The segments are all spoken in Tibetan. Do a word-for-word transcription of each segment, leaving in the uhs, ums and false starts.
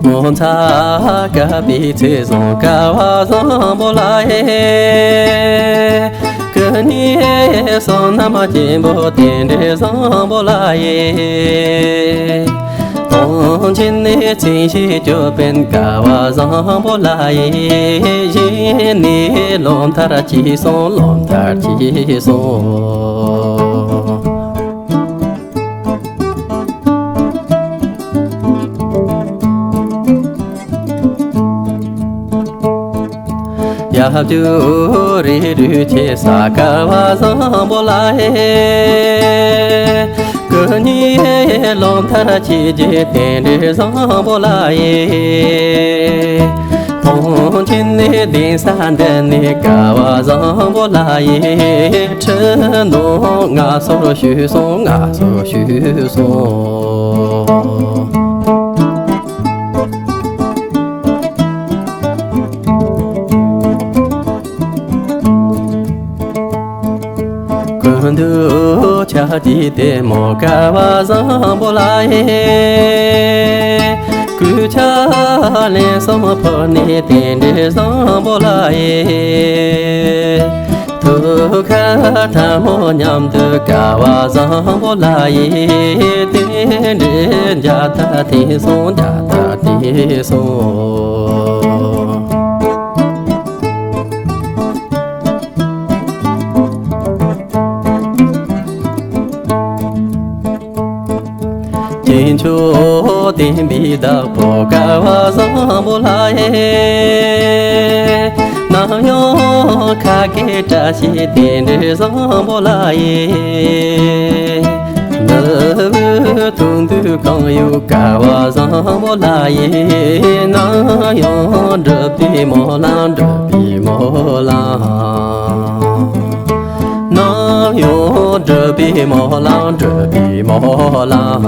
ངོ་མཚར་དགའ་བའི་ཚེ་བཟང་སྐལ་བ་བཟང་པོ་ལ་ཡེ། སྐུ་ནི་བསོད་ནམས་སྐྱེན་པོ་རྟེན་འབྲེལ་བཟང་པོ་ལ་ཡེ། དོན་ཆེན་ནི་ཚིག་བཞི་ཅོད་པན་སྐལ་བ་བཟང་པོ་ལ་ཡེ། ཡིད་ནི་ལོ་མཐར་གྱིས་སོང་ལོ་མཐར་གྱིས་སོང་། ཡ་ཇུ་རི་རུ་ཆེ་ས་སྐལ་བ་བཟང་པོ་ལ་ཡེ། སྐུ་ནི་ལོ་མཐར་གྱིས་རྗེས་རྟེན་འབྲེལ་བཟང་པོ་ལ་ཡེ། མཐོང་ཆེན་ནི་གདན་ས་འདི་ནི་སྐལ་བ་བཟང་པོ་ལ་ཡེ། ཁྲི་ནོར་མངའ་གསོལ་ཞུས་སོང་མངའ་གསོལ་ཞུས་སོང་། ཀུན་ཏུ་ཕྱག་བགྱིས་ལྟད་མོ་སྐལ་བ་བཟང་པོ་ལ་ཡེ། སྐུ་ཕྱག་ལན་གསུམ་ཕུལ་ནས་རྟེན་འབྲེལ་བཟང་པོ་ལ་ཡེ། ཐུགས་ཁ་ཐལ་མོ་མཉམ་དུ་སྐལ་བ་བཟང་པོ་ལ་ཡེ། རྟེན་འབྲེལ་མཇལ་དར་འཐེན་སོང་མཇལ་དར་འཐེན་སོང་། ཀྱེ་མཆོག་བསྟན་པའི་བདག་པོ་སྐལ་བ་བཟང་པོ་ལ་ཡེ། ནམ་ཡང་ཁ་སྐད་བཀྲ་ཤིས་རྟེན་འབྲེལ་བཟང་པོ་ལ་ཡེ། ནུབ་གཏུམ་དུས་གང་ཡོད་སྐལ་བ་བཟང་པོ་ལ་ཡེ། ནམ་ཡང་འགྲུབ་པའི་སྨོན་ལམ་འགྲུབ་པའི་སྨོན་ལམ། ནམ་ཡང་འགྲུབ་པའི་སྨོན་ལམ་འགྲུབ་པའི་སྨོན་ལམ།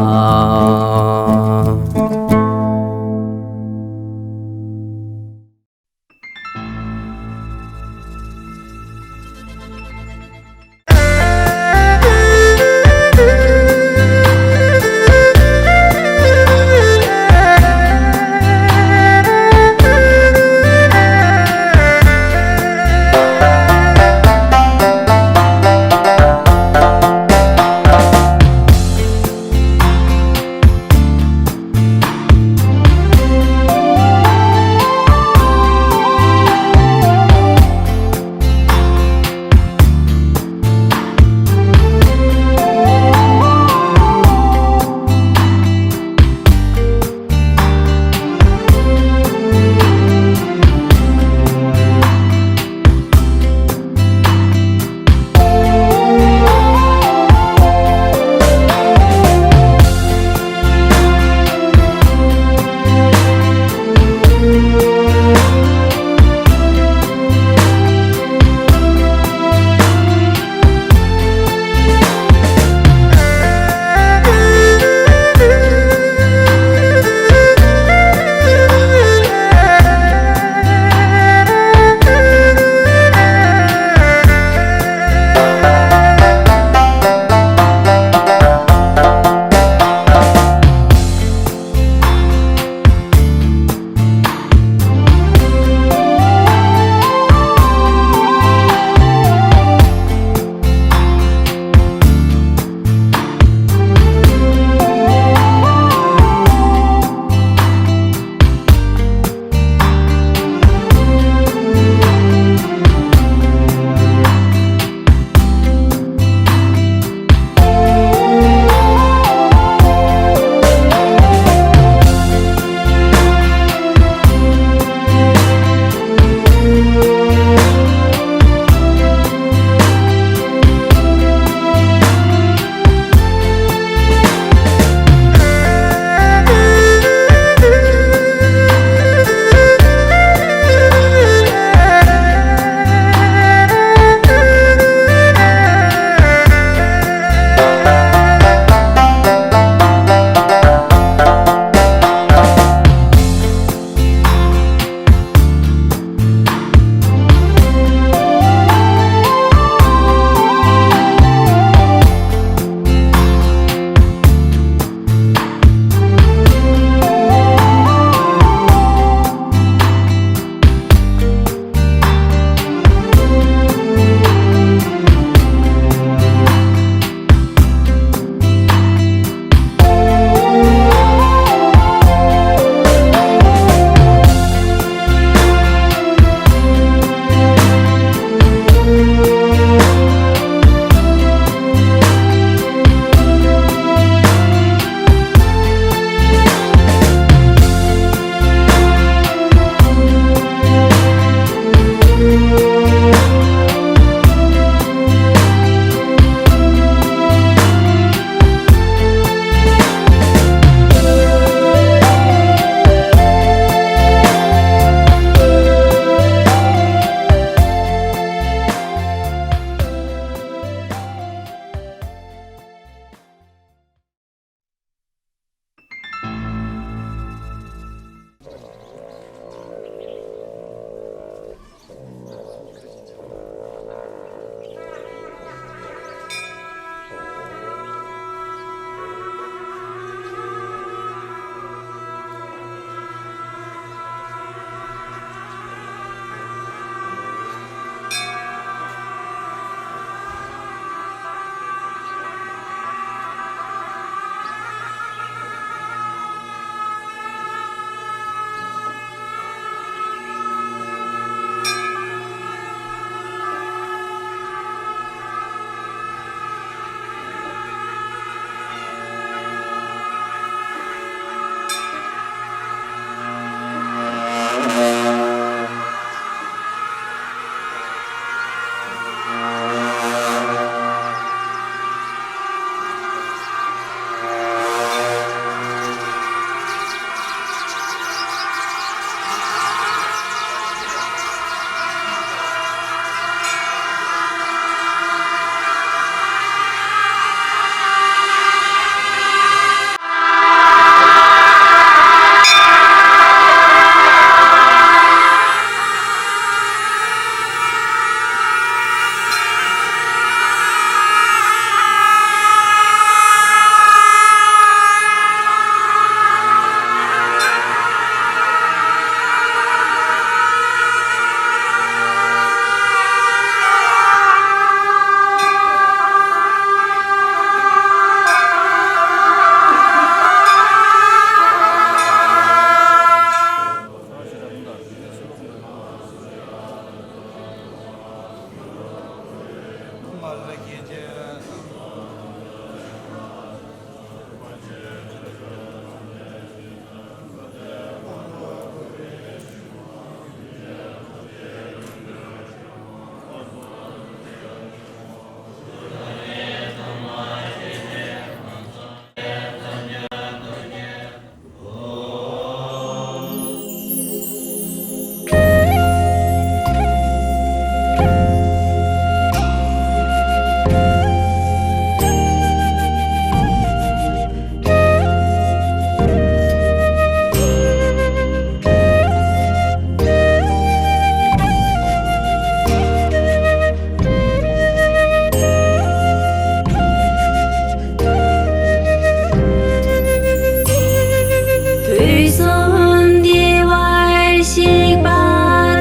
དུས་གསུམ་བདེ་བར་གཤེགས་པ་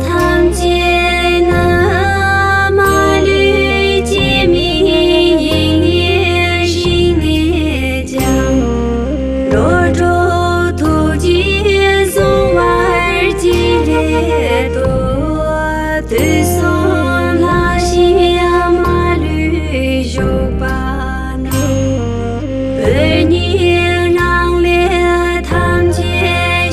ཐམས་ཅད་ནི། མ་ལུས་སྐྱེ་མེད་དབྱིངས་ནས་བཞེངས་ནས་ཀྱང་། འགྲོ་དྲུག་ཐུགས་རྗེས་བཟུང་བར་བགྱིད་ལེགས་སོ། དུས་གསུམ་ལྷ་བཞིན་མ་ལུས་བཞུགས་པ་ན། དོན་གཉིས་རང་ལས་ཐམས་ཅད་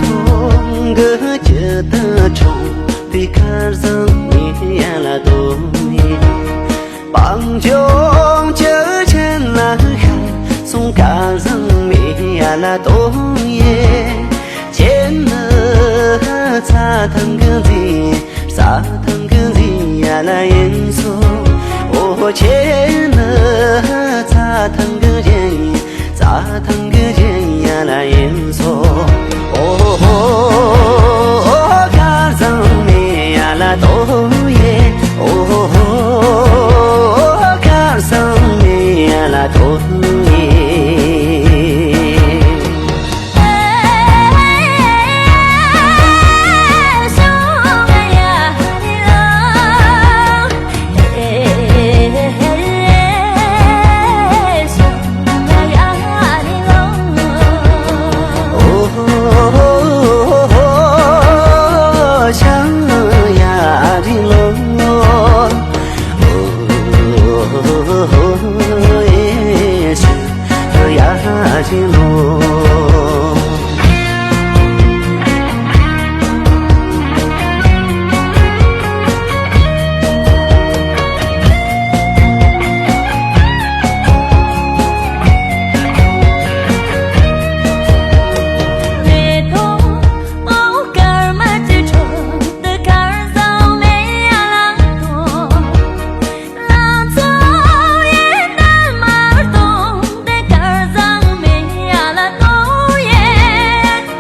ཐོང་གི་ཇི་ལྟར་འཁྲུངས་པའི་སྐལ་བཟང་མི་ཡ་ལ་དོ་ཡེ། སྤང་ལྗོངས་ཀྱི་ཆེན་ལ་ཤར་སོང་སྐལ་བཟང་མི་ཡ་ལ་དོ་ཡེ། ཁྱེད་ནི་ཚ་ཐང་གི་མཛེས། ས་ཐང་གི་མཛེས་ཡ་ལ་ཡིན་སོ། ཨོ་ཁྱེད་ནི་ཚ་ཐང་གི་རྒྱན། ས་ཐང་གི་རྒྱན་ཡ་ལ་ཡིན་སོ། ཨོ་ཧོ། སྐལ་བཟང་མི་ཡ་ལ་དོ་ཡེ། ཨོ་ཧོ། སྐལ་བཟང་མི་ཡ་ལ་དོ་ཡེ།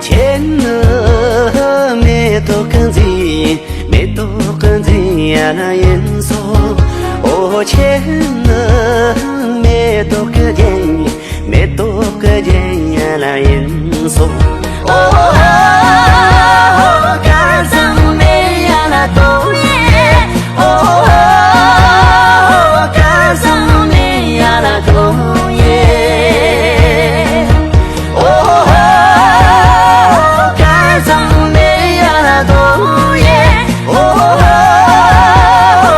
ཁྱེད་ནི་མེ་ཏོག་གི་མཛེས། མེ་ཏོག་གི་མཛེས་ཡ་ལ་ཡིན་སོ། ཨོ་ཁྱེད་ནི་མེ་ཏོག་གི་རྒྱན། མེ་ཏོག་གི་རྒྱན་ཡ་ལ་ཡིན་སོ། ཨོ་ཧོ། སྐལ་བཟང་མི་ཡ་ལ་དོ་ཡེ། ཨོ་ཧོ། སྐལ་བཟང་མི་ཡ་ལ་དོ་ཡེ། ཨོ་ཧོ། སྐལ་བཟང་མི་ཡ་ལ་དོ་ཡེ། ཨོ་ཧོ།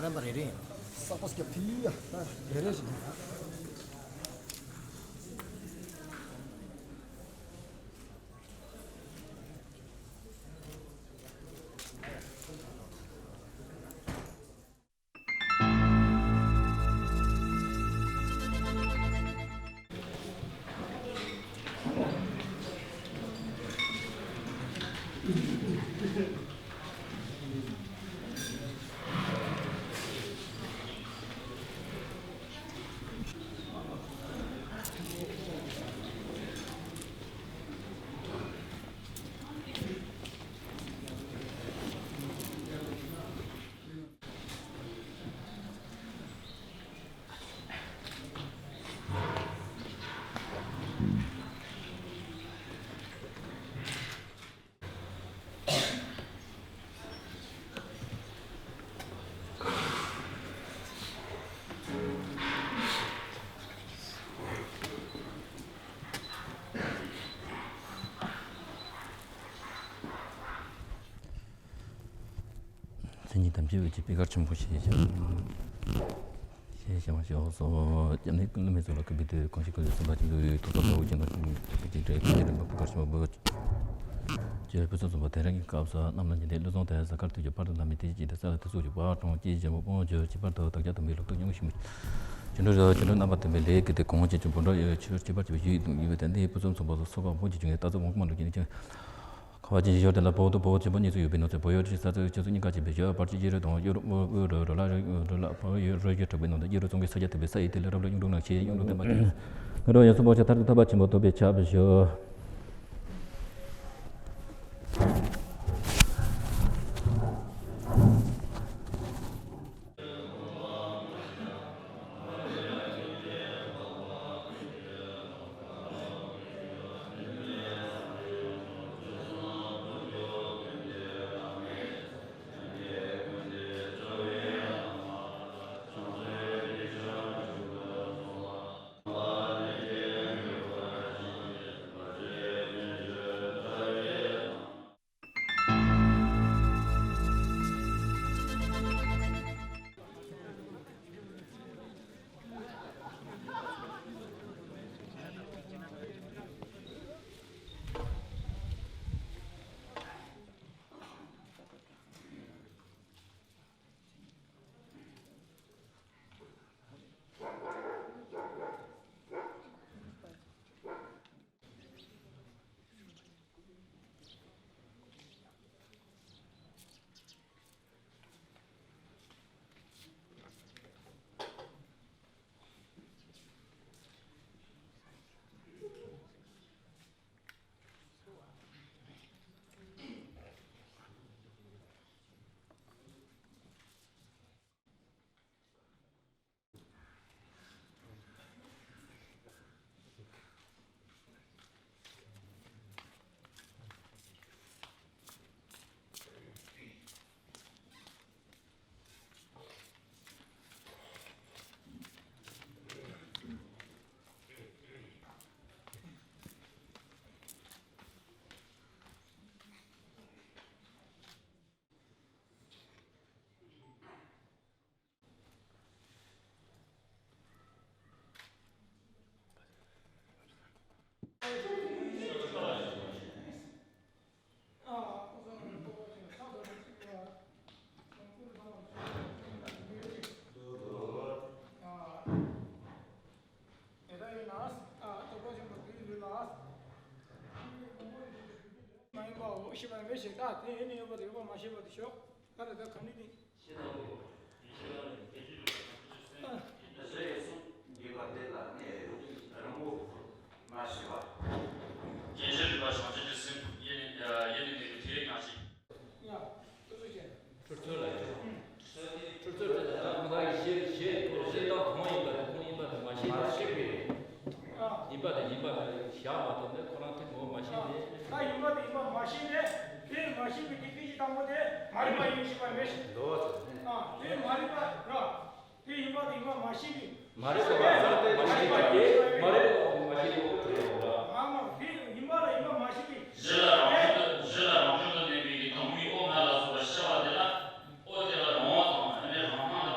རན་པ་རེ་རེ་ཡིན། ས་པོ་སྐྱབས་ཐི་ཡ་ད་རེ་རེ་ཞིག་ཡིན། མཚན་ཉིད་དམ་ཆོས་འོད་ཀྱི་པད་དཀར་ཆེན་པོ་ཞེས་བྱ། ཞེས་བྱ་བ་ཞེས་སོ། སྐྱབས་གནས་ཀུན་བླ་མའི་གཙུག་ལག་ཁང་པའི་མདུན་གང་ཞིག་ཀུན་ལས་སེམས་དཔའ་ཆེན་པོའི་ཐུགས་དམ་ལྟ་བུ་སྦྱིན་བདག་ཆེན་པོའི་ཐུགས་རྗེ་འབྲས་བུ་རིམ་པ་པད་དཀར་ཆེན་པོ་ཀྱི་ཕུན་སུམ་ཚོགས་པ་དེ་རིང་གི་སྐབས་སུ་རྣམས་ལ་ཉན་ཐོས་བློ་བཟང་དེ་ས་དཀར་དུས་ཀྱི་པར་དུ་ལམ་མི་དེ་ཅི་དེ་ས་ལ་དེ་སོགས་ཀྱི་བར་གྲོང་སྐྱེས་ཆེན་པོ་སྤོང་བྱོས། ཁྱད་པར་དུ་བདག་ཅག་དམ་པའི་ལུགས་ལྟར་སྙོམས་ཞིང་མི་ཆུ་འགྲོ་རོ་ཆུ་འགྲོ་རྣམ་པ་མཐུན་པའི་ལས་ཀྱི་དེ་གོང་ཆེན་གྱི་བུ་འགྲོ་ཡོད་ཆོས་ཁྱད་པར་ཅན་ཞུ་ཡི་དུ་ཡིན་པའི་དེ་འདི་ཕུན་སུམ་ཚོགས་པ་སོགས་སོགས་པ་འཕོ་ཆེན་བྱུང་བའི་རྟགས་ཚུལ་མང་པོ་མ་ལུས་ཀྱི་ནི་ཅན། ཁ་བ་ཅན་ཞིག་ཞོར་དེ་ལ་བོད་དུ་བོད་ཆེན་པོ་གཉིས་སུ་ཡོད་པའི་ནང་ཚན་བོད་ཡུལ་གྱི་ས་ཚིགས་ཆུ་ཚོད་གཉིས་ཀ་ཅན་པའི་ཞོར་བར་གྱི་ཡུ་རུ་དང་ཡུ་རུ་དབུས་རུ་རུ་ལ་རུ་ལ་བོད་ཡུལ་རུ་ལ་རུ་ཡུལ་གྲགས་པའི་ནང་དུ་ཡུ་རུ་ཙོང་ཁའི་ས་ཆ་དེ་བས་ས་ཡི་དེ་ལས་རབ་ལ་གཡུང་དྲུང་ནང་ཆེ་གཡུང་དྲུང་བསྟན་པ་ཅན། ང་རང་ཡང་སུ་བོད་ཆ་ཐར་དུ་ཐར་པ་ཆེན་པོ་ཐོབ་པའི་ཆ་བཞག་མ་ཡིན་པའོ། ཤེས་པ་མེད་ཞེས་ད་དེ་ཡིན་ནི་ཡོད་པ་དེ་ཡོད་པ་མ་ཤེས་པ་དེ་ཞོག་ད་ལ་ད་ག་ནི་དེ། ཤེས་དང་པོ། ཡིན་ཤེས་པ་ནི་དེ་ཅི་རུང་ཞེས་པ་ནི་རེ་ཡོད་གསུངས་འདུས་པ་དེ་ལ་གནས་རང་ངོ་མ་ཤེས་པ། རྒྱན་ཆ་རིག་པ་བྱང་ཆུབ་ཀྱི་སེམས་ཡེ་ནས་ཡེ་ནས་མེད་པའི་དེ་རིག་ནང་བཞིན། ཡ། ཏུ་ཏུ་ཅན། འཁྲུལ་རྩོད་ལ་ཡོད། འཁྲུལ་རྩོད་དེ་ལ་ང་ཡི་ཞེས་ཞེས་ཞེས་དང་གང་ཡིན་པ་དང་གང་ཡིན་པ་དང་མ་ཤེས་པ། མ་ཤེས་པས། ཡིན་པ་དང་ཡིན་པ་དང་བཞག་མ་ཐུབ་ནས་ཁོ་རང་ཐུག་མོ་མ་ཤེས་ནས། ད་ཡིན་པ་དང་ཡིན་པ་མ་ཤེས་ནས། དེ་མ་ཤེས་པའི་དེ་ཕི་ཞིག་དང་པོ་དེ་མ་རིག་པ་ཡིན་ཞེས་པ་མེད་ཞིང་། འདོད་པ་ཟེར་ནས། དེ་མ་རིག་པ་ར། དེ་ཡིན་པ་དང་ཡིན་པ་མ་ཤེས་པའི། མ་རིག་པ་ལ་སོགས་པའི་མ་ཤེས་པ་དེ་མ་རིག་པ་མ་ཤེས་པའི་འོག་ཏུ་གྲུབ་ཡོད་པ། ཨ་མ་དེ་ཡིན་པ་ལ་ཡིན་པ་མ་ཤེས་པའི། གཞི་ལ་རང་བྱུང་དུ་གཞི་ལ་རང་བྱུང་དུ་གནས་པའི་གི་དྭངས་མའི་འོད་ལྔ་ལ་སོགས་པ་ཤར་བ་དེ་ལ་འོད་དེ་ལ་རང་དབང་དང་ཨ་ནི་རང་སྣང་ལ་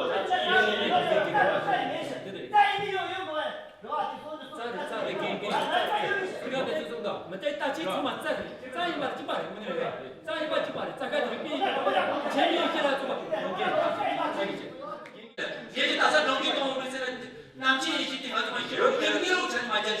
རྩ་ཡིན་པ་གཅིག་པ་རེད། དངོས་གནས་རེད། རྩ་ཡིན་པ་གཅིག་པ་རེད། རྩ་ཁ་དེ་རིག་པའི་ཡིན་པ་ཆེན་མོའི་ཡེ་ཤེས་ལ་སོགས་པ་ཡོང་གི་རེད། རྗེས་ཀྱི་ད་ས་གྲོང་ཁྱེར་གཏོང་བའི་ཚེ་ན་རྣམ་མཁྱེན་ཡེ་ཤེས་དེ་ང་ཚོ་མ་ཤེས་རོགས་ཀྱི་དངོས་ལུགས་ཆ་ནས་མ་རྒྱ་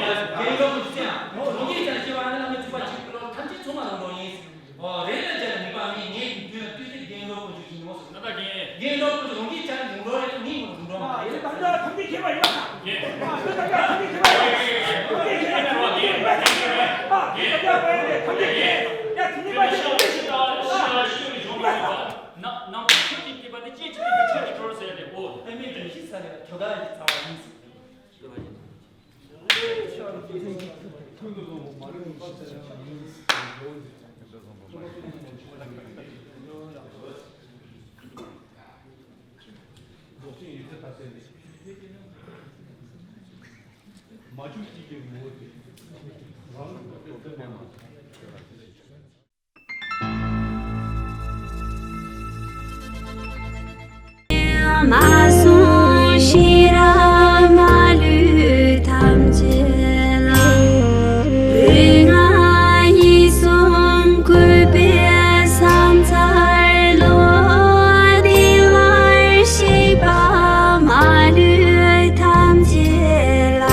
རྒན་ལོ་ཀུན་སྤྱོད་ཅན། རང་གིས་ཀྱང་སྐྱེ་བ་ནི་བླ་མའི་བྱིན་པ་གཅིག་པུ་ལོ་ཐམས་ཅད་ཚང་མ་རང་གྲོལ་ཡིན། ཨོ་རེད་ལ་རྒྱ་ལ་མི་པ་མི་ངས་དུས་ལ་དུས་དེ་རྒན་ལོ་ཀུན་སྤྱོད་ཅན་ཡིན་ནོ། ན་ད་རྒན། རྒན་ལོ་ཀུན་སྤྱོད་རང་གིས་ཀྱང་ལུང་རོ་རེད་ངས་མ་ལུང་རོ་མ་རེད། ད་ལྟ་ཐམས་ཅད་མཁྱེན་པ་ཡིན་པ་དང་། རྒན། ད་ལྟ་ཐམས་ཅད་མཁྱེན་པ་ཡིན་པ་དང་། ཐམས་ཅད་མཁྱེན་པ་ཡིན་པ་དང་། ཡ་དེ་མི་པ་ཞིག་ཤི་ད་ཤི་ད་ཤི་ཡོད་ཀྱི་བྱུང་མ་ཡོད་པ། ན་ནམ་མཁའ་ཁྱོད་ཀྱིས་བལྟས་པ་དེ་སྐད་ཅིག་གིས་ཁྱོད་ཀྱི་གྲོལ་ཟེར་ཏེ་ཨོ། ཨ་མའི་དྲན་ཤེས་ས་རེད་ཁྱོད་དགའ་ཡི་ཚ་བ་ཡིན་ཟེར། མ་སོང་ཤེས་རབ་མ་ལུས་ཐམས་ཅད་ལ། ལུས་ངག་ཡིད་གསུམ་གུས་པས་ཕྱག་འཚལ་ལོ། བདེ་བར་གཤེགས་པ་མ་ལུས་ཐམས་ཅད་ལ།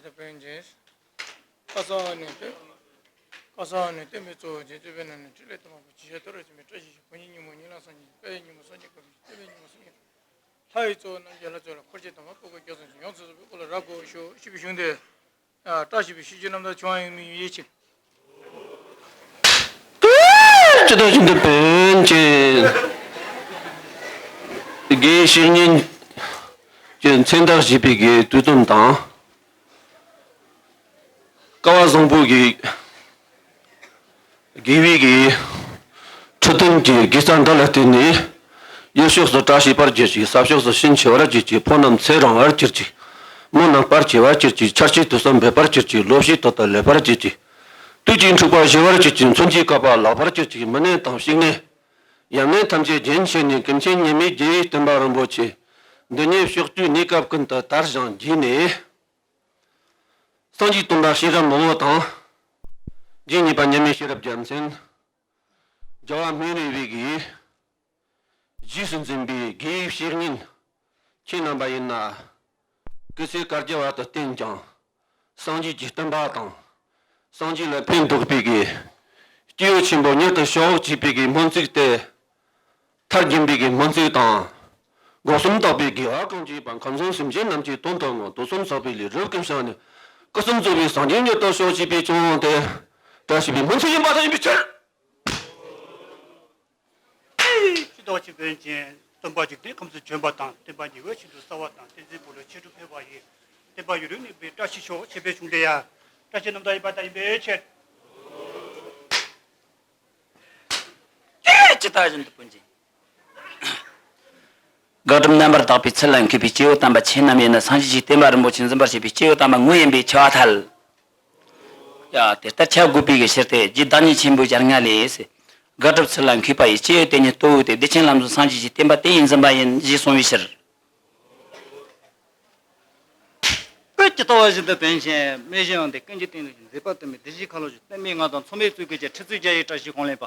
དཔལ་ཆེན། ཁ་སང་ནས་བསྟན། ཁ་སང་ནས་བསྟན་པའི་གཙོ་བོ་རྗེ་བཙུན་པའི་ནང་ནས་ཕྲིན་ལས་དུ་མ་པོ་ཇི་ཤེས་ཐོ་རེ་ཚུལ་མའི་བཀྲ་ཤིས་ཤོག། ཕོ་ཉའི་སྙིང་པོ་ཉི་ལ་སངས་རྒྱས། དཔལ་ཡེ་སྙིང་པོ་སངས་རྒྱས་གོ་མི་བསྟན་པའི་སྙིང་པོ་སངས་རྒྱས། ལྷ་ཡི་གཙོ་བོ་རྣམ་རྒྱལ་ལྷ་གཙོ་ལ་འཁོར་བཅས་དམ་པ་སྤོ་བོ་སྐྱབས་སུ་མཆི། ཡོངས་སུ་རྫོགས་པའི་སྐུ་ལ་རབ་དགའ་བར་ཤོག་ཞེས་པའི་གཞུང་དེ། བཀྲ་ཤིས་པའི་ཤིས་བརྗོད་རྣམ་དག་བྱུང་བ་ཡིན་མིན་ཡིད་ཆེས། ཇི་ལྟར་བཞིན་དུ་བོན་གྱི་དགེ་བཤེས་གཉེན་གྱི་མཚན་རྟགས་ཞེས་པའི་གི་དུས་གསུམ་དང་། སྐལ་བ་བཟང་པོ་གི་དགེ་བའི་གི་ཁྲི་སྟེང་གི་དགེ་རྩ་འདི་ལ་བརྟེན་ནས། ཡུལ་ཕྱོགས་སུ་བཀྲ་ཤིས་པར་གྱུར་ཅིག། ས་ཕྱོགས་སུ་ཞིང་ཆེ་བར་གྱུར་ཅིག། ཕོ་རྣམས་ཚེ་རིང་བར་གྱུར་ཅིག། མོ་རྣམས་བར་ཆད་བར་གྱུར་ཅིག། ཆར་ཆུ་དུས་སུ་འབེབས་པར་གྱུར་ཅིག། ལོ་ཕྱུགས་ཏོག་ཏོ་ལེགས་པར་གྱུར་ཅིག། དུས་ཀྱི་འཁྲུག་པ་ཞི་བར་གྱུར་ཅིག། མཚོན་གྱི་བཀོད་པ་ལེགས་པར་གྱུར་ཅིག། མི་ནད་དང་ཕྱུགས་ནད། ཡམས་ནད་ཐམས་ཅད་རྒྱུན་ཆད་ནས། ཀུན་མཁྱེན་ཉི་མའི་རྒྱལ་བའི་བསྟན་པ་རིན་པོ་ཆེ་འདི་ཉིད་ཕྱོགས་བཅུའི་གནས་སྐབས་ཀུན་ཏུ་དར་ཞིང་རྒྱས་ནས། སངས་རྒྱས་སྟོན་པ་ཤེས་རབ་མི་ལོ་དང་། རྗེ་ཉིད་པ་མཉམ་མེད་ཤེས་རབ་རྒྱལ་མཚན། རྒྱལ་བ་སྨན་རི་བའི་གི་རྗེས་སུ་འཛིན་པའི་དགེ་བའི་བཤེས་གཉེན་ཁྱེད་རྣམ་པ་ཡིན་ན། སྐུ་ཚེ་བསྐལ་བརྒྱ་བར་དུ་བརྟན་ཀྱང་། སངས་རྒྱས་ཀྱི་བསྟན་པ་དང་། སངས་རྒྱས་ལ་ཕན་འདོགས་པའི་གི་སྐྱེས་བུ་ཆེན་པོ་མྱུར་དུ་ཤོག་ཅེས་པའི་གི་སྨོན་ཚིག་དེ། མཐར་གྱིན་པའི་གི་སྨོན་ཚིག་དང་། སྒོ་གསུམ་དག་པའི་དགེ་བ་གང་བགྱིས་པ། ཁམས་གསུམ་སེམས་ཅན་རྣམས་ཀྱི་དོན་དུ་བསྔོ། དུས་གསུམ་ཚོགས་པའི་ལས་རབ་ཀུན་བྱང་ནས། སྐུ་གསུམ་རྫོགས་པའི་སངས་རྒྱས་མྱུར་དུ་ཤོག་ཅེས་པའི་ཆོས་དབང་དེ། བཀྲ་ཤིས་པའི་སྨོན་ཚིག་ཡིན་པ་དང་ཡིན་པའི་ཕྱིར། ཇི་ལྟ་བ་ཅི་བོན་ཅན། སྟོན་པ་འཇིག་རྟེན་ཁམས་སུ་བྱོན་པ་དང་། བསྟན་པ་ཉི་འོད་བཞིན་དུ་གསལ་བ་དང་། བསྟན་འཛིན་བོད་ལ་ཆོས་སྒྲུབ་ཕེབས་པ་ཡི། བསྟན་པ་ཡུན་རིང་གནས་པའི་བཀྲ་ཤིས་ཤོག་ཅེས་པའི་གཞུང་དེ་ཡང་། བཀྲ་ཤིས་རྣམ་དག་ཡིན་པ་དང་ཡིན་པའི་ཕྱིར། ཇི་ལྟ་བཞིན་དུ་བོན་ཅན། དགག་སྒྲུབ་རྣམ་པར་དག་པའི་ཚུལ་ལ་མཁས་པའི་སྐྱེས་བུ་དམ་པ་ཁྱེད་རྣམས་ཡིན་ན། སངས་རྒྱས་ཀྱི་བསྟན་པ་རིན་པོ་ཆེ་འཛིན་པར་བྱེད་པའི་སྐྱེས་བུ་དམ་པ་ངོ་ཡིན་པས་ཁྱབ་པར་ཐལ། ཡ། དེ་ལྟར་ཁྱབ་དགོས་པའི་གི་ཕྱིར་ཏེ། རྗེ་བདག་ཉིད་ཆེན་པོའི་ཞལ་སྔ་ལས། དགག་སྒྲུབ་ཚུལ་ལ་མཁས་པ་ཡི། སྐྱེས་བུ་དེ་ཉིད་ལྟ་བུ་སྟེ། བདེ་ཆེན་ལམ་གསུམ་སངས་རྒྱས་ཀྱི་བསྟན་པ་དེ་ཡི་འཛིན་པ་ཡིན། ཞེས་གསུངས་པའི་ཕྱིར། ཀུན་གྱི་ལྟ་བ་བཞིན་དུ་བོན་ཆེན། རྨད་བཞིན་དབང་ལྡན་ཀུན་གྱི་རྟེན་ལ་བཞེན། མཛེས་པ་དུ་མའི་བདེ་གཤེགས་ཁ་ལོ་བཞིན། གཏེར་མའི་མངའ་ཐང་མཚུངས་མེད་གཙུག་གི་རྒྱན། ཁྲི་གཙུག་རྒྱལ་བའི་བཀྲ་ཤིས་གོང་ལེན་པ།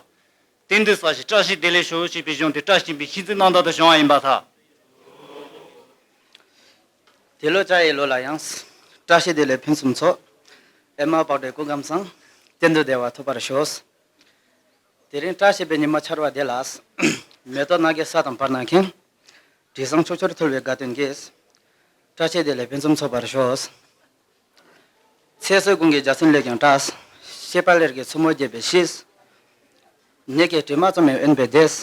དེང་འདིར་གསལ་ཞིང་བཀྲ་ཤིས་བདེ་ལེགས་ཤོག་ཅེས་པའི་གཞུང་དེ་བཀྲ་ཤིས་པའི་ཤིས་ཚིག་རྣམ་དག་ཏུ་བྱུང་བ་ཡིན་པར་ཐལ། དེ་ལོ་ལྕགས་ཡོས་ལོ་ལ་ཡང་། བཀྲ་ཤིས་བདེ་ལེགས་ཕུན་སུམ་ཚོགས། ཨེ་མ་བག་གྲོའི་སྐུ་ཁམས་བཟང་། གཏན་དུ་བདེ་བ་ཐོབ་པར་ཤོག། དེ་རིང་བཀྲ་ཤིས་པའི་ཉི་མ་འཆར་བ་དེ་ལ། མེ་ཏོག་སྣ་བརྒྱ་ས་དང་བར་སྣང་མཁན། དྲི་བཟང་ཕྱོགས་བཅུར་འཐུལ་བའི་དགའ་སྟོན་གྱིས། བཀྲ་ཤིས་བདེ་ལེགས་ཕུན་སུམ་ཚོགས་པར་ཤོག། ཚེ་བསོད་དགུང་གི་འཇའ་ཚོན་ལས་ཀྱང་བཀྲ། སྐྱེས་པ་ལེར་གྱི་མཚོ་མོ་རྒྱས་པའི་གཞིས། ནད་ཀྱི་དྲི་མ་བཙོ་མའི་དབེན་པའི་སྡེས།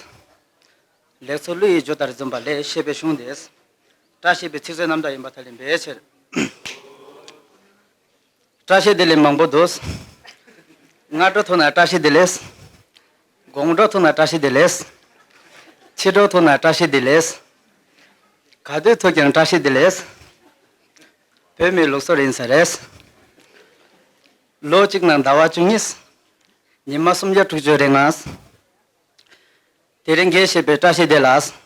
ལེགས་ཚོགས་ཀླུ་ཡི་རྒྱུ་ལྟར་འཛིན་པ་ལས། ཞེས་པའི་གཞུང་དེས། བཀྲ་ཤིས་པའི་ཚིག་མཛོད་རྣམ་དག་ཡིན་པར་ཐལ་ཡིན་པའི་ཕྱིར། བཀྲ་ཤིས་བདེ་ལེགས་མང་པོ་འདུག། སྔ་དྲོ་ཐུག་ན་བཀྲ་ཤིས་བདེ་ལེགས། དགོང་དྲོ་ཐུག་ན་བཀྲ་ཤིས་བདེ་ལེགས། ཕྱི་དྲོ་ཐུག་ན་བཀྲ་ཤིས་བདེ་ལེགས། ག་དུས་ཐུག་ཀྱང་བཀྲ་ཤིས་བདེ་ལེགས། བོད་མིའི་ལུགས་སྲོལ་ཡིན་ས་རེད། ལོ་གཅིག་ནང་ཟླ་བ་བཅུ་གཉིས། ཉི་མ་སུམ་བརྒྱ་དྲུག་ཅུ་རེ་ལྔ། དེ་རིང་དགེ་བཤེས་པའི་བཀྲ་ཤིས་བདེ་ལེགས།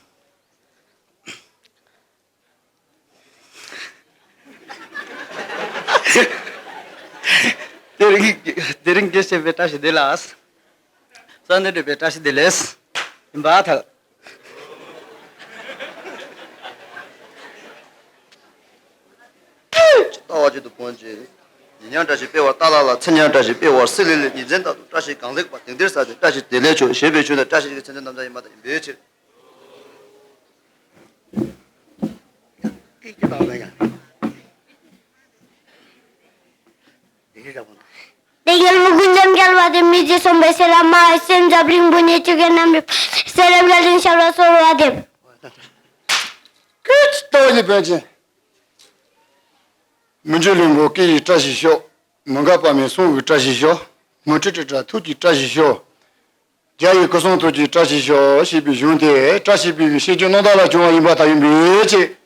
དེ་རིང་དེ་རིང་དགེ་བཤེས་པའི་བཀྲ་ཤིས་བདེ་ལེགས། གསང་བདེ་འདྲེན་པའི་བཀྲ་ཤིས་བདེ་ལེགས། ཡིན་པར་ཐལ། ལྟ་བ་ཅན་དུ་བོན་ཅན། ཉིན་ཡང་བཀྲ་ཤིས་དཔལ་བ་ཏཱ་ལ་ལ། མཚན་ཡང་བཀྲ་ཤིས་དཔལ་བ་སི་ལི་ལི། ཉིན་མཚན་རྟག་ཏུ་བཀྲ་ཤིས་གང་ལེགས་པ། དེང་འདིར་གསལ་ཞིང་བཀྲ་ཤིས་བདེ་ལེགས་ཤོག། ཞེས་པའི་གཞུང་ནས་བཀྲ་ཤིས་ཀྱི་མཚན་ཉིད་རྣམ་དག་ཡིན་པར་ཐལ་ཡིན་པའི་ཕྱིར། ཀྱི་ཀྱི་དང་ལ་ཡང་། དེ་གི་ར་བོ་དང་། དེ་གི་མི་ཀུན་འཇམ་རྒྱལ་བ་དེ། མི་རྗེ་སོམ་པའི་སེ་ར་མ། སེམས་ཟབ་རིང་པོ་ཉེ་ཆུ་གི་རྣམ་རིག་སེ་རབ་རྒྱལ་ལྡན་ཤར་བ་གསོལ་བ་འདེབས། ཀྱི་ཀྱི་ཏོ་ཡི་བོན་ཅན། མི་འགྱུར་ལྷུན་པོ་སྐད་ཡིག་བཀྲ་ཤིས་ཤོག། མི་འགག་པ་མེད་གསུང་གི་བཀྲ་ཤིས་ཤོག། མི་ཁྲི་ཁྲི་ཁྲ་ཐུགས་ཀྱི་བཀྲ་ཤིས་ཤོག། རྒྱལ་བའི་སྐུ་གསུང་ཐུགས་ཀྱི་བཀྲ་ཤིས་ཤོག། ཞེས་པའི་གཞུང་དེ་བཀྲ་ཤིས་པའི་ཤིས་བརྗོད་རྣམ་དག་ལ་བྱུང་བ་ཡིན་པར་ཐལ་ཡིན་པའི་ཕྱིར།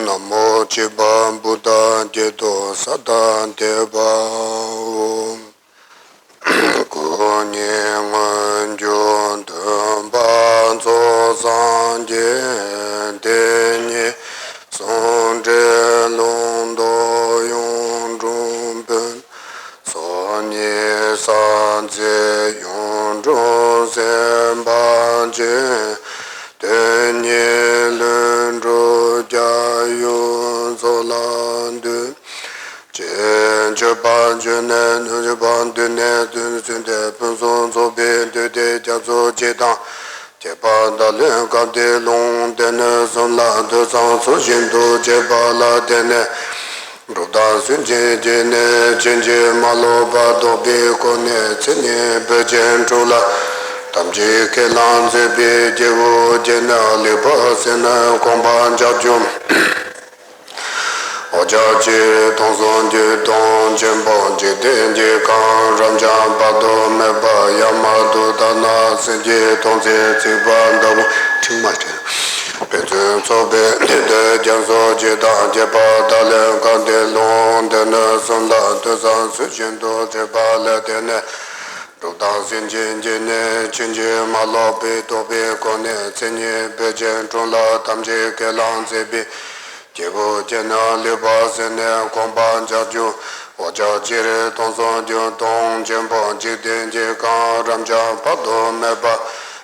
ན་མོ་གཅིག་པ་བུདྡྷ་ཏེ་ཏོ་ས་ཏྭ་ཏེ་བྷ་ཝ། སྐུ་གཉིས་མངོན་གྱུར་སྟོན་པ་མཚོ་སངས་རྒྱས། དེ་ཉིད་ཟུང་འབྲེལ་ལུང་རྟོགས་གཡུང་དྲུང་བོན། ཚོགས་གཉིས་ས་འཛིན་གཡུང་དྲུང་སེམས་དཔའ་ཆེན། དོན་གཉིས་ལྷུན་གྲུབ་རྒྱལ་ཡུམ་མཚོ་ལ་འདུད། ཅེས་མཆོད་པ་བརྗོད་ནས་ནུབ་པ་འདུས་ནས་བདུན་ཚུན་ཏེ་ཕུན་སུམ་ཚོགས་པའི་འདུས་སྡེ་རྒྱ་མཚོ་གཅིག་དང་བཅས་པ་བརྡ་ལན་སྐབས་དེའི་ལུང་སྡེ་སྣོད་གསུམ་ལ་ཐོས་བསམ་ཚུལ་བཞིན་དུ་བྱས་པ་ལ་བརྟེན་ནས། གྲུབ་དང་སེམས་ཅན་གྱི་ནི་ཕྱིན་ཅི་མ་ལོག་པ་རྟོགས་པའི་སྒོ་ནས་མཚན་ཉིད་བོད་ཆེན་དྲུག་ལ་ཐམས་ཅད་ཁས་བླངས་མཛད་པའི་སྐྱེས་བུ་ཁྱེད་ནི་ལེགས་པར་གསན་ནས་དགོངས་པ་འཇགས་བྱུང་། འོ་ཅག་སྤྱིར་མཐོང་གསུང་རྒྱུད་སྟོང་ཆེན་པོ་འཇིག་རྟེན་གྱི་ཁམས་རབ་འབྱམས་བར་དུ་མེད་པ་ཡ་མ་དུ་ཏ་ན་སེམས་ཀྱི་མཐོང་ཚད་བརྩིགས་པ་ལྟ་བུ་ཁྲིག་མ་ཁྲིག་ཕན་ཚུན་ཚོགས་པའི་ནུས་ལྡན་རྒྱ་མཚོ་གཅིག་དང་བཅས་པ་བརྡ་ལན་སྐབས་དེའི་ལུང་སྡེ་སྣོད་གསུམ་ལ་ཐོས་བསམ་ཚུལ་བཞིན་དུ་བྱས་པ་ལ་བརྟེན་ནས། གྲུབ་དང་སེམས་ཅན་གྱི་ནི་ཕྱིན་ཅི་མ་ལོག་པའི་རྟོགས་པའི་སྒོ་ནས་མཚན་ཉིད་བོད་ཆེན་དྲུག་ལ་ཐམས་ཅད་ཁས་བླངས་མཛད་པའི་སྐྱེས་བུ་ཁྱེད་ནི་ལེགས་པར་གསན་ནས་དགོངས་པ་འཇགས་བྱུང་། འོ་ཅག་སྤྱིར་མཐོང་གསུང་རྒྱུད་སྟོང་ཆེན་པོ་འཇིག་རྟེན་གྱི་ཁམས་རབ་འབྱམས་བར་དུ་མེད་པ་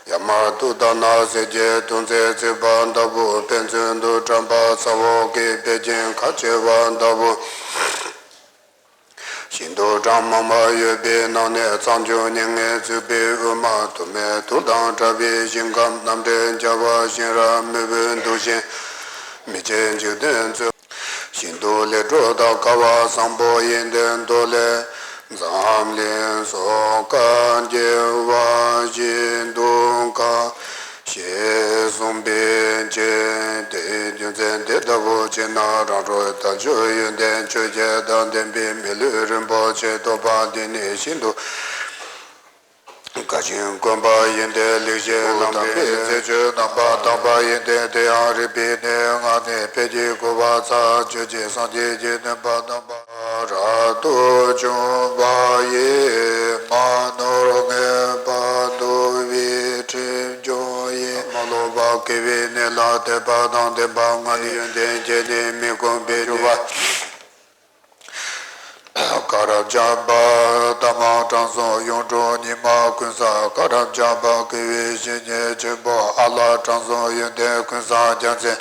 ཡ་མ་དུ་ཏ་ན་སེམས་ཀྱི་མཐོང་ཚད་བརྩིགས་པ་ལྟ་བུ་ཕན་ཚུན་དུ་འགྲམ་པ་ས་འོག་གི་བད་ཀན་ཁ་ཕྱེ་བ་ལྟ་བུ། ཤིན་ཏུ་གྲངས་མང་པོ་ཡོད་པའི་ནང་ནས་གཙང་ཆུ་མྱ་ངན་འཇིགས་པའི་དབུས་མ་དུ་མའི་དུག་དང་བྲལ་བའི་ཞིང་ཁམས་རྣམ་འདྲེན་རྒྱལ་བ་གཤེན་རབ་མི་བུ་འདུལ་ཞིང་མི་ཕྱེད་འཇིག་རྟེན་གཙོས། ཤིན་ཏུ་ལས་འཕྲོ་དང་བསྐལ་པ་བཟང་པོ་ཡོན་ཏན་མདོ་ལས། འཛམ་གླིང་སོགས་གང་སྐྱེ་བ་བཞིན་དུ་གང་ཞེས་གསུངས་པའི་ཕྱིར། དེའི་རྒྱུ་མཚན་དེ་ལྟ་བུ་ཅིག་ན་རང་གྲོལ་དལ་འབྱོར་ཡོན་ཏན་ཆོས་བརྒྱད་དང་ལྡན་པའི་མི་ལུས་རིན་པོ་ཆེ་ཐོབ་པ་འདི་ནི་ཤིན་ཏུ་དགའ་ཞིང་དཀོན་པ་ཡིན་ཏེ། ལེགས་བཤད་ལམ་པའི་མཛད་སྤྱོད་རྣམ་པར་དག་པ་ཡིན་ཏེ། དེ་ཡང་རིག་པའི་གནས་ལྔ་ནི་ཕས་ཀྱི་གོ་བ་ཚར་གཅོད་ཅིང་སངས་རྒྱས་ཀྱི་བསྟན་པ་བསྟན་པ་རབ་ཏུ་བྱུང་བ་ཡི། མ་ནོར་ངེས་པར་འདུ་བའི་ཁྲིམས་སྐྱོང་ཡིན། མ་ལོག་པར་དགེ་བའི་གནས་ལ་དད་པ་དང་ལྡན་པ་ལྔ་ནི་ཡོན་ཏན་བརྒྱད་ནི་མི་ཁོམ་པའི་སྤྲུལ་པ། དཀར་འཇམ་པ་ཏ་མ་དྲང་སྲོང་གཡུང་དྲུང་ཉི་མ་ཀུན་བཟང་། དཀར་འཇམ་པ་དགེ་བའི་བཤེས་གཉེན་ཆེན་པོ་ཨ་ལ་དྲང་སྲོང་ཡོན་ཏན་ཀུན་བཟང་རྒྱལ་མཚན།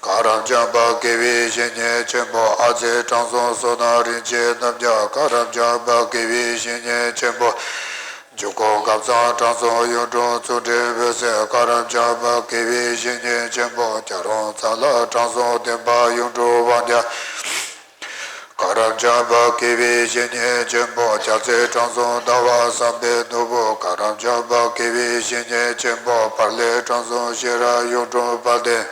དཀར་འཇམ་པ་དགེ་བའི་བཤེས་གཉེན་ཆེན་པོ་ཨ་ཙི་དྲང་སྲོང་བསོད་ནམས་རིན་ཆེན་རྣམ་རྒྱལ། དཀར་འཇམ་པ་དགེ་བའི་བཤེས་གཉེན་ཆེན་པོ་འཇུག་སྒོ་སྐལ་བཟང་དྲང་སྲོང་གཡུང་དྲུང་ཚུལ་ཁྲིམས་འོད་ཟེར། དཀར་འཇམ་པ་དགེ་བའི་བཤེས་གཉེན་ཆེན་པོ་བྱ་རུང་ཚ་ལ་དྲང་སྲོང་བསྟན་པ་གཡུང་དྲུང་དབང་རྒྱལ། དཀར་འཇམ་པ་དགེ་བའི་བཤེས་གཉེན་ཆེན་པོ་རྒྱལ་སྲས་དྲང་སྲོང་ཟླ་བ་བསམ་འཕེལ་ནོར་བུ། དཀར་འཇམ་པ་དགེ་བའི་བཤེས་གཉེན་ཆེན་པོ་བར་ལས་དྲང་སྲོང་ཤེས་རབ་གཡུང་དྲུང་དཔལ་ལྡན།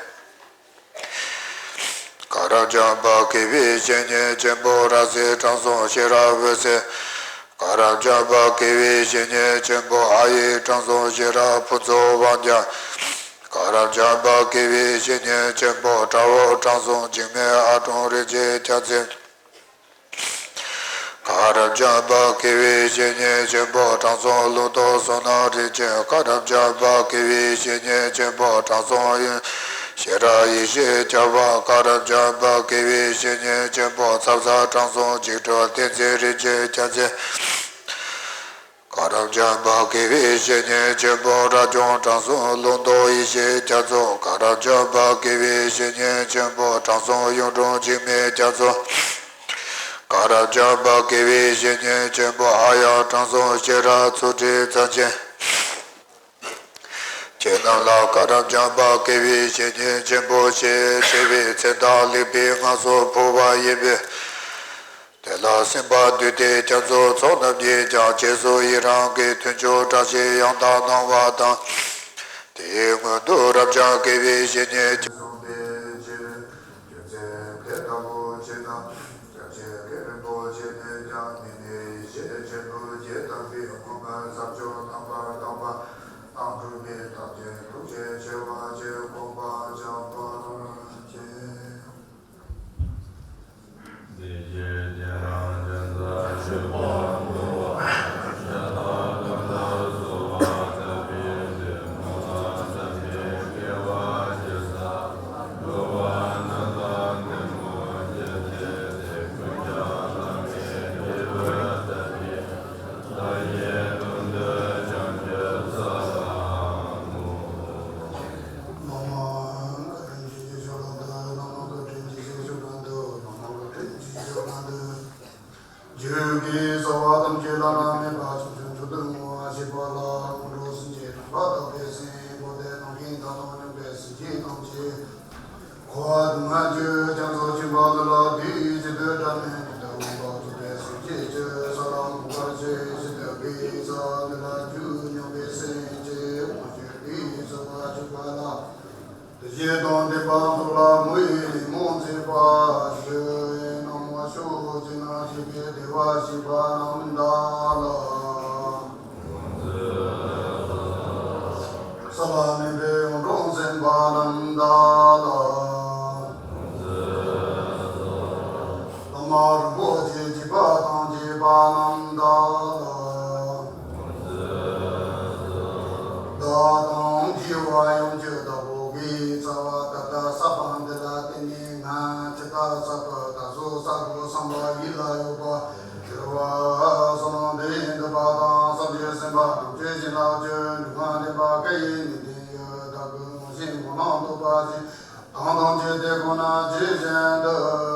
དཀར་འཇམ་པ་དགེ་བའི་བཤེས་གཉེན་ཆེན་པོ་ར་སེ་དྲང་སྲོང་ཤེས་རབ་འོད་ཟེར། དཀར་འཇམ་པ་དགེ་བའི་བཤེས་གཉེན་ཆེན་པོ་ཨ་ཡེ་དྲང་སྲོང་ཤེས་རབ་ཕུན་ཚོགས་དབང་རྒྱལ། དཀར་འཇམ་པ་དགེ་བའི་བཤེས་གཉེན་ཆེན་པོ་དགྲ་བོ་དྲང་སྲོང་འཇིགས་མེད་ཨ་དྲུང་རིན་ཆེན་རྒྱལ་མཚན། དཀར་འཇམ་པ་དགེ་བའི་བཤེས་གཉེན་ཆེན་པོ་དྲང་སྲོང་ལུང་རྟོགས་བསོད་ནམས་རིན་ཆེན། དཀར་འཇམ་པ་དགེ་བའི་བཤེས་གཉེན་ཆེན་པོ་དྲང་སྲོང་ཡོན་ཤེས་རབ་ཡེ་ཤེས་ཁྱབ་པ། དཀར་འཇམ་པ་དགེ་བའི་བཤེས་གཉེན་ཆེན་པོ་ཚབ་ཚ་དྲང་སྲོང་འཇིགས་སྒྲོལ་བསྟན་འཛིན་རིན་ཆེན་རྒྱལ་མཚན། དཀར་འཇམ་པ་དགེ་བའི་བཤེས་གཉེན་ཆེན་པོ་རབ་བྱུང་དྲང་སྲོང་ལུང་རྟོགས་ཡེ་ཤེས་རྒྱ་མཚོ། དཀར་འཇམ་པ་དགེ་བའི་བཤེས་གཉེན་ཆེན་པོ་དྲང་སྲོང་གཡུང་དྲུང་འཇིགས་མེད་རྒྱ་མཚོ། དཀར་འཇམ་པ་དགེ་བའི་བཤེས་གཉེན་ཆེན་པོ་ཨ་ཡང་དྲང་སྲོང་ཤེས་རབ་ཚུལ་ཁྲིམས་རྩ་ཆེན། ཁྱེད་རྣམས་ལ་དཀར་འཇམ་པ་དགེ་བའི་བཤེས་གཉེན་ཆེན་པོ་ཞེས་བྱ་བའི་མཚན་དང་ལེགས་པའི་བསྔགས་སུ་ཕུལ་བ་ཡིན་པས། དེ་ལ་སེམས་པ་འདུས་ཏེ་རྒྱ་མཚོའི་ཚོགས་རྣམས་ཀྱིས་ཀྱང་རྗེས་སུ་ཡི་རང་གི་མཐུན་ཕྱོགས་བཀྲ་ཤིས་ཡང་དག་གནང་བ་དང་། དེའི་སྔོན་དུ་རབ་འབྱམས་དགེ་བའི་བཤེས་གཉེན་གྱི་གསུང་དེ་བཞིན་རྒྱུ་མཚན་དེ་ལྟ་བུ་ཆེ་ན། སྐྱབས་རྗེ་རྒན་རིན་པོ་ཆེ་ནས་ཀྱང་ཉིད་ནས་ཡེ་ཤེས་ཆེན་པོའི་རྒྱས་བཏབ་པའི་དངོས་མ་བཟང་སྤྱོད་རྣམ་པར་དག་པ་དང་འགྲུབ་པའི་ཐབས་ཀྱི་ཐུགས་རྗེ་ཆེ་བ་ཆེ་དགོངས་པ་འཆང་བར་བྱེད། རྒྱུད་ཀྱི་རྩ་བ་ཐམས་ཅད་བླ་ན་མེད་པ་ཆོས་ཀྱི་མཆོག་ཏུ་བསྔོ་བ་ཞེས་པ་ལ་དངོས་གྲུབ་སེམས་བསྐྱེད་དམ་པ་དག་པའི་སེམས་པོ་ཏི་ནམ་མཁའི་མཐའ་དང་མཉམ་པའི་སེམས་ཅན་ཐམས་ཅད་འཁོར་བ་སྡུག་བསྔལ་གྱི་རྒྱ་མཚོ་ཆེན་པོ་འདི་ལ་དུས་གཅིག་ཏུ་བསྒྲལ་ནས་ཉིད་དུ་མངོན་པར་རྫོགས་པའི་སེམས་བསྐྱེད་ཀྱི་ས་ལ་འགོད་པར་བྱེད་ཅེས་དམ་པའི་ས་འདི་ལ་རྒྱུ་མཉམ་པའི་སེམས་ཀྱིས་དབང་བསྐུར་ཏེ་གསོལ་བ་བཏབ་པ་ལ། དེ་བཞིན་དུ་འདོད་པ་ཚོགས་ལ་མོས་པའི་ཉོན་མོངས་ཚོགས་པ་ཞི་བའི་ནང་མ་ཞུགས་ཅིང་ན་ཞི་བའི་བདེ་བ་བཞེས་པ་རྣམས་བདག་ལ། ས་ལ་གནས་པའི་དངོས་གྲུབ་སེམས་དཔའ་རྣམས་བདག་ལ། བླ་མ་རིན་པོ་ཆེ་བརྒྱུད་པ་དང་བཅས་པ་རྣམས་བདག་ལ། བདག་དང་བཅས་པ་ཡུམ་གྱི་བདག་པོ་གིས་རྩ་བ་ད་ལྟ་བསགས་པ་འདི་ལ་བརྟེན་ནས་ང་ཇི་ལྟར་བསགས་པ་ད་གཟོད་བསགས་དགོས་བསམ་པ་ཡིད་ལ་ཡོད་པ་དེ་བ་བསམ་དེ་ཡི་འདོད་པ་དང་བསམ་པའི་སེམས་པ་ཐམས་ཅད་ཀྱི་ནང་གི་འགྲོ་བ་འདྲེན་པ་སྐལ་བའི་ནི་དེ་ཡི་བདག་གི་ངོ་ཤེས་ངོ་ནང་རྟོགས་པ་ཞིག་གང་དང་བཅས་ཏེ་ཁོ་ན་ཇི་བཞིན་དུ།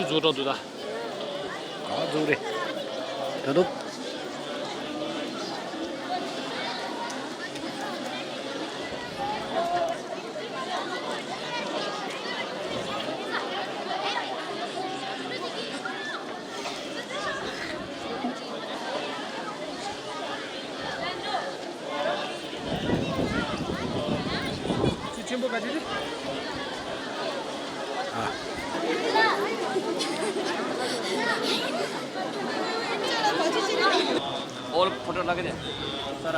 བཟོ་གྲོགས་འདུག་ད། ག་བཟོ་རེད། ད་དུང་། ཆེན་པོ་ག་ཅི་རེད། ཨ། ཨོལ་ཕོ་ཊོ་ལ་ག་ནས་ས་ར།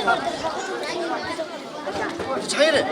ཆ་ཡི་རེད།